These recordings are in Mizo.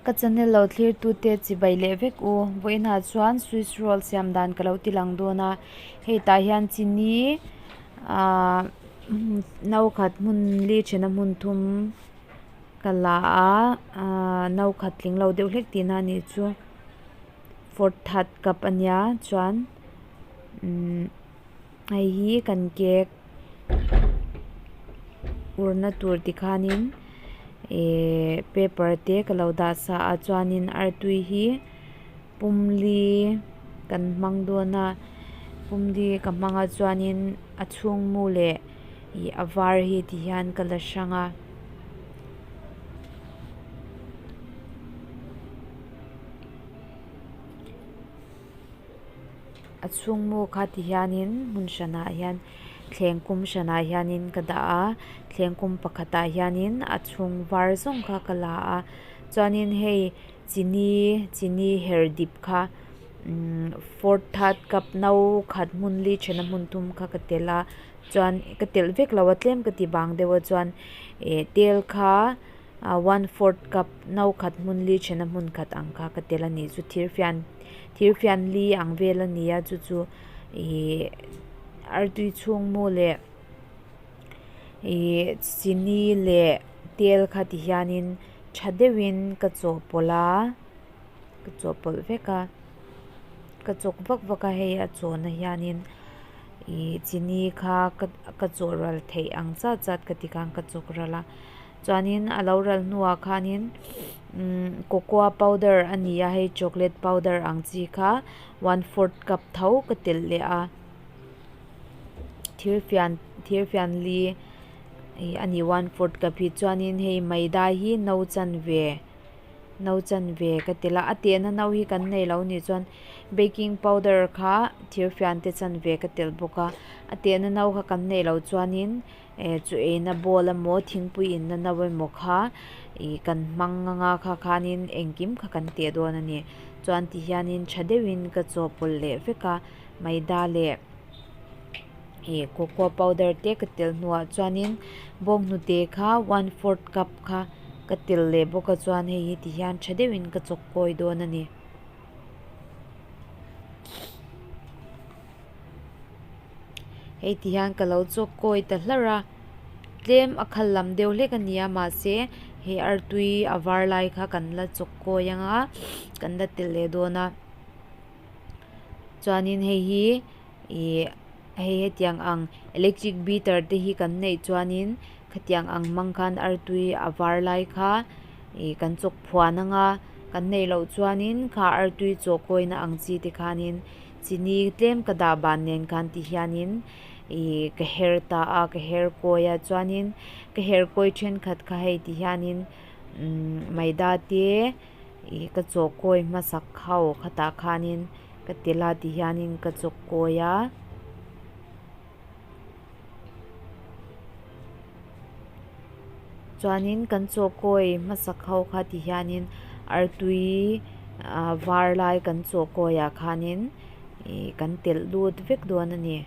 Ka channel lo thlir tute chibai leh vek u. Vawiinah chuan Swiss roll siam dan ka lo ti lang dawn a. Hei tah hian chini ahh no khat hmun li thena hmun thum ka la a ahh no khat tling lo deuh hlek tihna a nih chu fourth third cup a nia chuan umm hei hi kan cake urna tur tikhanin ihh paper te ka lo dah sa a chuanin artui hi pumli kan hmang dawn a pumli ka hmang a chuanin a chhungmu leh ih a var hi tihian ka la hrang a. A chhungmu kha ti hianin hmun hranah hian thleng kum hranah hianin ka dah a thleng kum pakhatah hianin a chhung var zawng kha ka la a chuanin hei chini chini her dip kha umm fourth third cup no khat hmun li thena hmun thum kha ka telh a chuan ka telh vek lo a tlem ka ti bang deuh a chuan ih tel kha ah one fourth cup no khat hmun li thena hmun khat ang kha ka telh a nih chu thir fian thir fian li ang vel a ni a chu chu ihh artui chhung mu leh ihh chini leh tel kha ti hianin tha deuhin ka chawhpawlh a ka chawhpawlh vek a ka chawk vak vak a hei a chawhna hianin ihh chini kha ka ka chawh ral theih ang zat zat ka ti khan ka chawk ral a. Chuanin a lo ral hnuah khanin umm cocoa powder a ni a hei chocolate powder ang chi kha one fourth cup tho ka telh leh a thir fian thir fian li ih a ni one fourth cup hi chuanin hei maida hi no chanve no chanve ka telh a a tehna no hi kan nei lo nih chuan baking powder kha thir fian te chanve ka telh bawk a a tehna no kha kan neih loh chuanin. Eh chu eina bowl emaw thingpui inna no emaw kha ih kan hmang anga kha khanin engkim kha kan teh dawn a ni chuan ti hianin tha deuhin ka chawhpawlh leh vek a maida leh ih cocoa powder te ka telh hnuah chuanin bawnghnute kha one fourth cup kha ka telh leh bawk a chuan hei hi ti hian tha deuhin ka chawk kawi dawn a ni. Hei ti hian ka lo chawk kawi ta hlarh a tlem a khal lam deuh hlek a ni a mahse he artui a var lai kha kan la chawk kawi anga kan la telh leh dawn a chuanin hei hi ih hei hetiang ang electric beater te hi kan neih chuanin khatiang ang hmang khan artui a var lai kha ih kan chawk phuan anga kan neih loh chuanin kha artui chaw kawina ang chi te khanin. Chini tlem ka dah ban nen khan ti hianin ih ka her ta a ka her kawi a chuanin ka her kawi thenkhat kha hei ti hianin umm maida te ih ka chaw kawi hmasak ho khatah khanin ka tel a ti hianin ka chawk kawi a. Chuanin kan chaw kawi hmasak ho kha ti hianin artui ah var lai kan chaw kawiah khanin ih kan telh lut vek dawn a ni.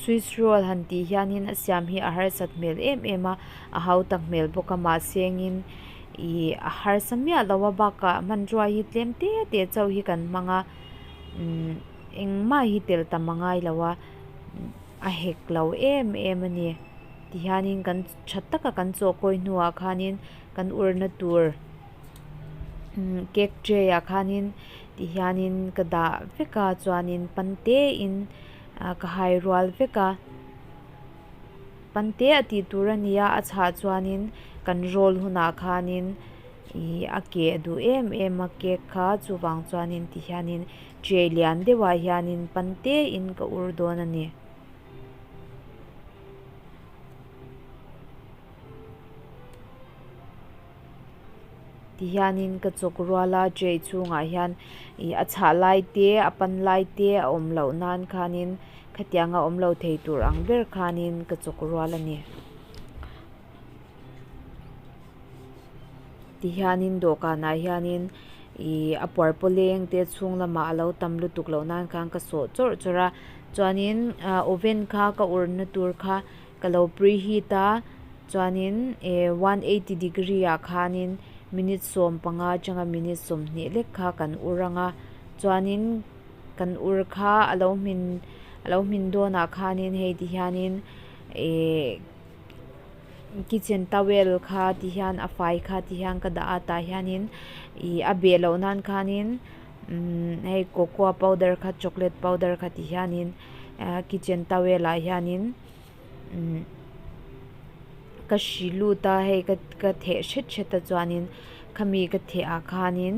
Swiss roll han tih hianin a siam hi a harsat hmel em em a a hautak hmel bawk a mahse engin ih a harsa miah lo a bakah hmanrua hi tlem te te chauh hi kan hmang a umm engmah hi telh tam a ngai lo a a hek lo em em a ni tihianin kan tha taka kan chaw kawi hnuah khanin kan urna tur umm cake tray ah khanin tihianin ka dah vek a chuanin pan te in. Ah ka hai rual vek a pante a tih tur a nia a chhah chuanin kan roll hunah khanin ih a keh duh em em a cake kha chuvang chuanin ti hianin tray lian deuhah hianin pante in ka ur dawn a ni. Ti hianin ka chawk rual a tray chhungah hian ih a chhah lai te a pan lai te a awm loh nan khanin khatianga awm lo thei tur ang ber khanin ka chawk rual a ni. Ti hianin dawhkanah hianin Ih a puar pawleng te chhung lamah a lo tam lutuk loh nan khan ka sawh chawrh chawrh a chuanin ah oven kha ka urna tur kha ka lo preheat a chuanin eh one eighty degree ah khanin minute 15 atanga minute 20 lek kha kan ur anga chuanin kan ur kha a lo hmin a lo hmin dawnah khanin hei ti hianin eh. Kitchen towel kha ti hian a fai kha ti hian ka dah a tah hianin ih a beh loh nan khanin umm hei cocoa powder kha chocolate powder kha ti hianin ah kitchen towel ah hianin umm ka hri lut a hei ka ka theh hret hret a chuanin khami ka theh ah khanin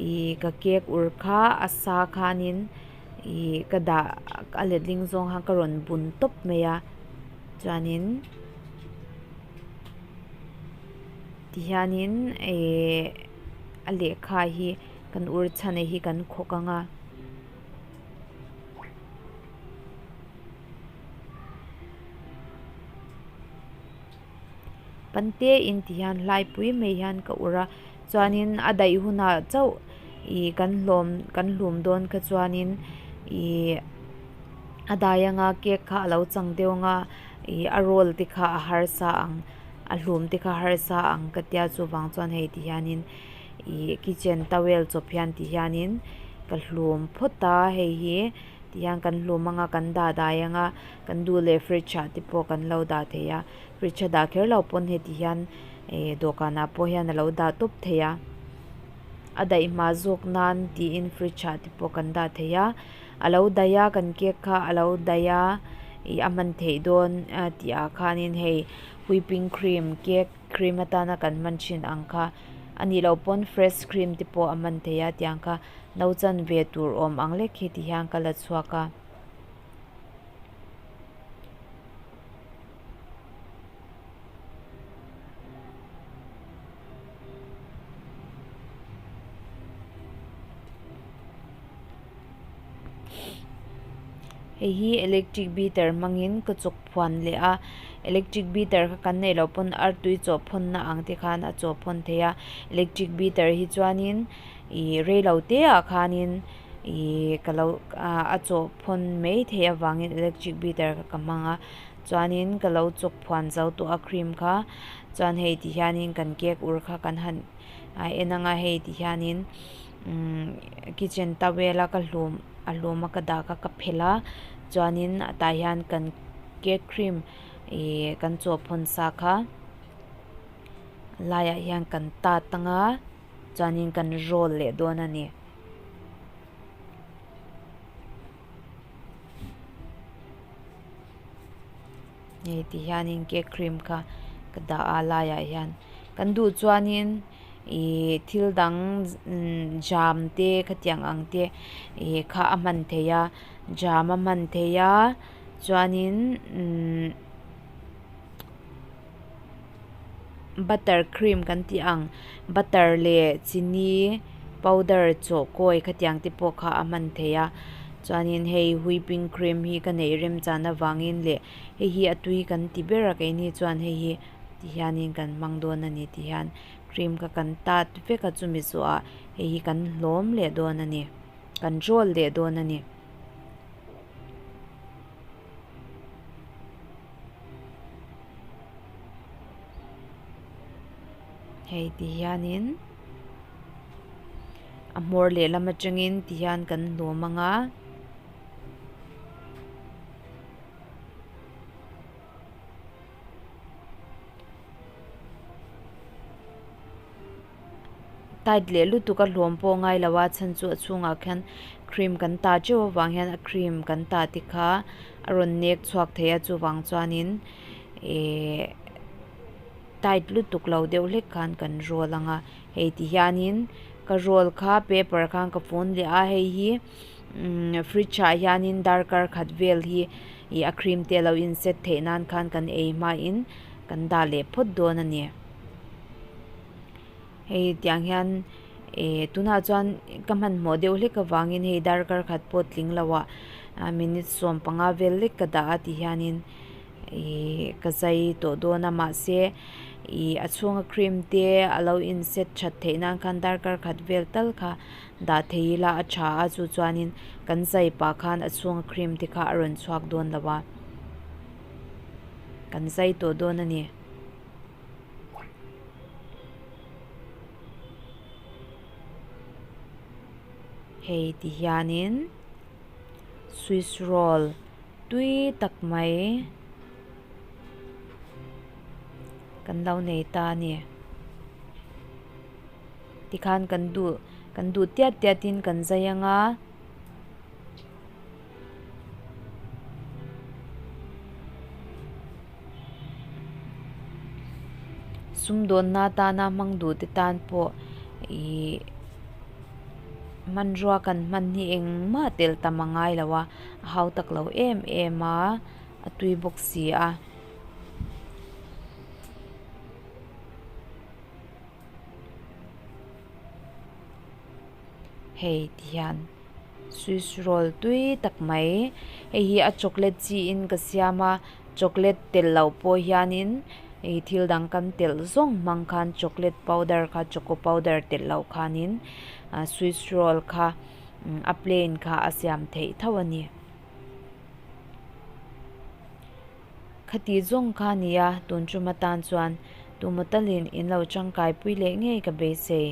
ih ka cake ur kha a sa khanin ih ka dah a letling zawng khan ka rawn bun tawp mai a. Chuanin tihianin ehh a lehkha hi kan ur chhan hi kan khawk ang a. Pante in tihian hlai pui mai hian ka ur a chuanin a daih hunah chauh ih kan hlawm kan hlum dawn kha chuanin ih a dai anga cake kha a lo chang deuh anga ih a roll te kha a harsa ang a hlum te kha a harsa ang ka tia chuvang chuan hei ti hianin ih kitchen towel chawp hian ti hianin ka hlum phawt a hei hi ti hian kan hlum anga kan dah dai anga kan duh leh fridge ah te pawh kan lo dah thei a fridge a dah kher lo pawn heti hian ih dawhkanah pawh hian a lo dah tawp thei a a daih hma zawk nan tiin fridge ah te pawh kan dah thei a a lo daih a kan cake kha a lo daih a ih a hman theih dawn a tih ah khanin hei whipping cream cake cream atana kan hman thin ang kha a nih loh pawn fresh cream te pawh a hman theih a tiang kha no chanve tur awm ang lek hi ti hian ka la chhuak a. Hei hi electric beater hmangin ka chawk phuan leh a electric beater kha kan neih loh pawn artui chawh phawnna ang te khan a chawh phawn thei a electric beater hi chuanin ih reilo te ah khanin ih ka lo ah a chawh phawn mai theih avangin electric beater kha ka hmang a chuanin ka lo chawk phuan zo tawh a cream kha chuan hei ti hianin kan cake ur kha kan han a en anga hei ti hianin umm kitchen towel a ka hlum a hlum a ka dah kha ka phelh a chuanin tah hian kan cake cream ih kan chawh phawn sa kha laiah hian kan tat anga chuanin kan roll leh dawn a ni. Hei ti hianin cake cream kha ka dah a laiah hian kan duh chuanin ih thil dang jam te khatiang ang te ih kha a hman theih a jam a hman theih a chuanin umm butter cream kan tih ang butter leh chini powder chaw kawi khatiang te pawh kha a hman theih a chuanin hei whipping cream hi ka neih rem chan avangin leh hei hi a tui kan ti ber a keini chuan hei hi ti hianin kan hmang dawn a ni ti hian cream kha kan tat vek a chumi zawhah hei hi kan hlawm leh dawn a ni kan roll leh dawn a ni. Hei ti hianin a hmawr lehlam atangin ti hian kan hlawm ang a. Tight leh lutuk a hlawm pawh ngai lo a chhan chu a chhungah khian cream kan tah teuh avang hian a cream kan tah te kha a rawn nek chhuak thei a chuvang chuanin ehh tight lutuk lo deuh hlek khan kan roll ang a hei ti hianin ka roll kha paper khan ka fun leh a hei hi umm fridge ah hianin darkar khat vel hi ih a cream te a lo in set theih nan khan kan ei hmain kan dah leh phawt dawn a ni. Hei tiang hian eh tunah chuan ka hmanhmawh deuh hlek avangin hei darkar khat pawh tling lo ah minute 15 vel lek ka dah a ti hianin. Ihh ka zai tawh dawn a mahse ih a chhunga cream te a lo in set that theih nan khan darkar khat vel tal kha dah thei ila a tha a chu chuanin kan zai pah khan a chhunga cream te kha a rawn chhuak dawn lo a kan zai tawh dawn a ni. Hei ti hianin swiss roll. Tui tak mai kan lo nei ta a ni. Tikhan kan duh kan duh tiat tiat in kan zai ang a. Sumdawnna atana hmang duh te tan pawh ihh hmanrua kan hman hi engmah telh tam a ngai lo a. A hau tak lo em em a, a tui bawk si a. Hei ti hian swiss roll tui tak mai hei hi a chocolate chi in ka siam a chocolate telh loh pawh hianin ih thil dang kan telh zawng hmang khan chocolate powder kha choco powder telh loh khanin ah swiss roll kha. A plane kha a siam theih tho a ni. Khati zawng kha a ni a, tun tum atan chuan tumaw talin in lo tangkai pui leh ngei ka beisei.